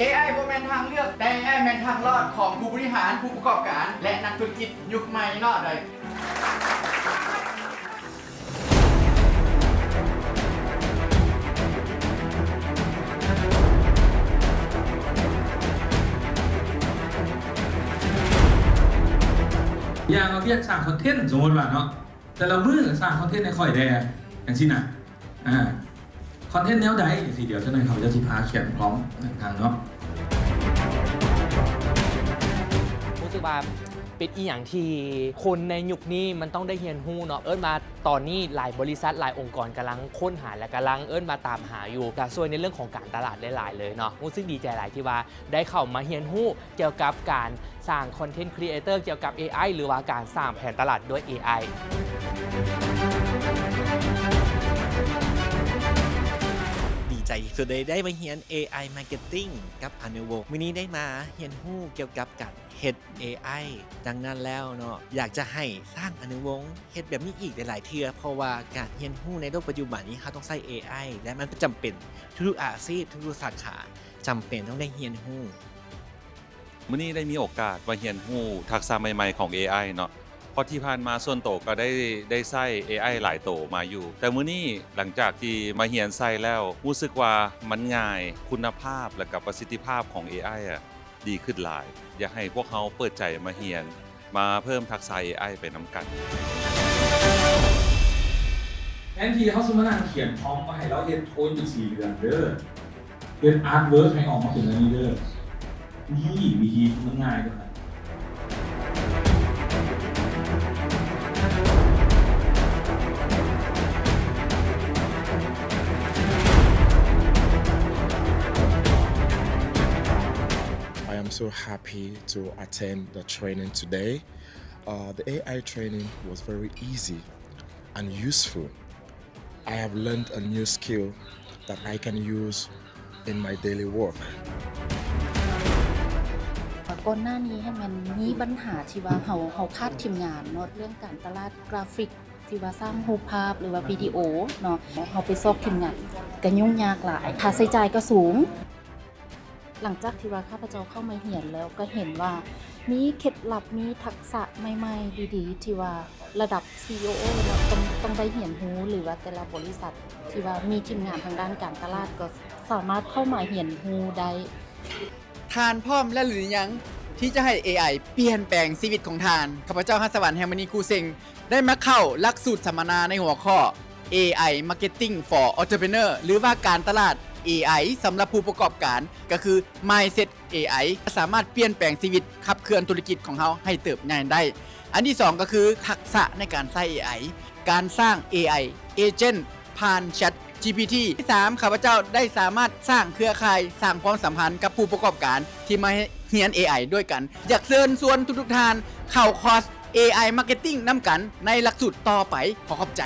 ເອໄອບໍ່ແມ່ນທາງເລືອກ, ແຕ່ ເອໄອ ແມ່ນທາງລອດຂອງຜູ້ບໍລິຫານ, ຜູ້ປະກອບການ ແລະ ນັກທຸລະກິດຍຸກໃໝ່ເນາະ. ຢ່າງວ່າວຽກສ້າງຄອນເທັນ ສົມມຸດວ່າເນາະ, ແຕ່ລະມື້ສ້າງຄອນເທັນໃຫ້ຂ້ອຍແດ່ ຈັ່ງຊີ້ນະ. ອ່າ ຄອນເທັນແນວໃດ ຈັ່ງຊີ້ ດຽວຈັກໜ່ອຍຂ້າພະເຈົ້າຊິພາຂຽນພ້ອມທາງເນາະ. ຮູ້ສຶກວ່າເປັນອີ່ຫຍັງທີ່ຄົນໃນຍຸກນີ້ມັນຕ້ອງໄດ້ຮຽນຮູ້ເນາະ. ເອີ້ນວ່າຕອນນີ້ຫຼາຍບໍລິສັດ, ຫຼາຍອົງກອນກຳລັງຄົ້ນຫາ ແລະ ກຳລັງ ເອີ້ນວ່າຕາມຫາຢູ່ ກະຊ່ວຍໃນເລື່ອງຂອງການຕະຫຼາດໄດ້ຫຼາຍເລີຍເນາະ. ຮູ້ສຶກດີໃຈຫຼາຍທີ່ວ່າ ໄດ້ເຂົ້າມາຮຽນຮູ້ກ່ຽວກັບການສ້າງຄອນເທັນຄຣີເອເຕີກ່ຽວກັບເອໄອ ຫຼືວ່າການສ້າງແຜນຕະຫຼາດດ້ວຍເອໄອ. ດີໃຈທີ່ສຸດເລີຍ ໄດ້ມາຮຽນເອໄອມາເກັດຕິງກັບອານຸວົງ. ມື້ນີ້ໄດ້ມາຮຽນຮູ້ກ່ຽວກັບການເຮັດເອໄອ. ດັ່ງນັ້ນແລ້ວເນາະ ຢາກຈະໃຫ້ຊ່າງອານຸວົງເຮັດແບບນີ້ອີກຫຼາຍໆເທື່ອ, ເພາະວ່າການຮຽນຮູ້ໃນໂລກປັດຈຸບັນນີ້ ເຮົາຕ້ອງໃຊ້ເອໄອ ແລະ ມັນຈຳເປັນ ທຸກໆອາຊີບ ທຸກໆສາຂາ ຈຳເປັນຕ້ອງໄດ້ຮຽນຮູ້. ມື້ນີ້ໄດ້ມີໂອກາດມາຮຽນຮູ້ທັກສະໃໝ່ໆຂອງເອໄອເນາະ, ເພາະທີ່ຜ່ານມາສ່ວນໂຕກໍໄດ້ ໄດ້ໃຊ້ເອໄອຫຼາຍໂຕມາຢູ່, ແຕ່ມື້ນີ້ຫຼັງຈາກທີ່ມາຮຽນໃຊ້ແລ້ວ ຮູ້ສຶກວ່າມັນງ່າຍ, ຄຸນນະພາບ ແລະ ກະປະສິດທິພາບຂອງເອໄອອະ ດີຂຶ້ນຫຼາຍ. ຢາກໃຫ້ພວກເຮົາເປີດໃຈມາຮຽນ, ມາເພີ່ມທັກສະເອໄອໄປນຳກັນ. ແທນທີ່ເຮົາຊິມານັ່ງຂຽນພຣອມມາໃຫ້ລາວເຮັດໂທນຈັ່ງສີ່ເຫຼືອງເດີ, ເຮັດອາດເວີກໃຫ້ອອກມາເປັນແນວນີ້ເດີ. ມີວິທີທີ່ມັນງ່າຍກວ່ານັ້ນ. I am so happy to attend the training today. Uh, the A I training was very easy and useful. I have learned a new skill that I can use in my daily work. ກ່ອນໜ້ານີ້ຫັ້ນແມ່ນມີບັນຫາທີ່ວ່າເຮົາ ເຮົາຂາດທີມງານເນາະ ເລື່ອງການຕະຫຼາດກຣາຟິກ ທີ່ວ່າສ້າງຮູບພາບ ຫຼືວ່າວິດີໂອເນາະ, ເຮົາໄປຊອກທີມງານກໍຫຍຸ້ງຍາກຫຼາຍ, ຄ່າໃຊ້ຈ່າຍກໍສູງ. ຫຼັງຈາກທີ່ວ່າຂ້າພະເຈົ້າເຂົ້າມາຮຽນແລ້ວ ກໍເຫັນວ່າມີເຄັດລັບ ມີທັກສະໃໝ່ໆ ດີໆ ທີ່ວ່າລະດັບ ຊີອີໂອ ເນາະ ຕ້ອງ ຕ້ອງໄດ້ຮຽນຮູ້ ຫຼືວ່າແຕ່ລະບໍລິສັດທີ່ວ່າມີທີມງານທາງດ້ານການຕະຫຼາດ ກໍສາມາດເຂົ້າມາຮຽນຮູ້ໄດ້. ທ່ານພ້ອມແລ້ວຫຼືຍັງ ທີ່ຈະໃຫ້ເອໄອປ່ຽນແປງຊີວິດຂອງທ່ານ? ຂ້າພະເຈົ້າ ຮັດສະຫວັນ ແຮງມະນີ ຄູເຊັງ ໄດ້ມາເຂົ້າຫຼັກສູດສຳມະນາໃນຫົວຂໍ້ ເອໄອ Marketing for Entrepreneur ຫຼືວ່າການຕະຫຼາດເອໄອສຳລັບຜູ້ປະກອບການ ກໍຄື Mindset ເອໄອ ສາມາດປ່ຽນແປງຊີວິດ, ຂັບເຄື່ອນທຸລະກິດຂອງເຮົາໃຫ້ເຕີບໃຫຍ່ໄດ້. ອັນທີສອງກໍຄືທັກສະໃນການໃຊ້ເອໄອ, ການສ້າງເອໄອເອເຈັນຜ່ານ ChatGPT. ທີສາມ ຂ້າພະເຈົ້າໄດ້ສາມາດສ້າງເຄືອຂ່າຍ, ສ້າງຄວາມສຳພັນກັບຜູ້ປະກອບການທີ່ມາຮຽນເອໄອດ້ວຍກັນ. ຢາກເຊີນຊວນທຸກໆທ່ານເຂົ້າຄອສ ເອໄອ Marketing ນຳກັນໃນຫຼັກສູດຕໍ່ໄປ. ຂໍຂອບໃຈ.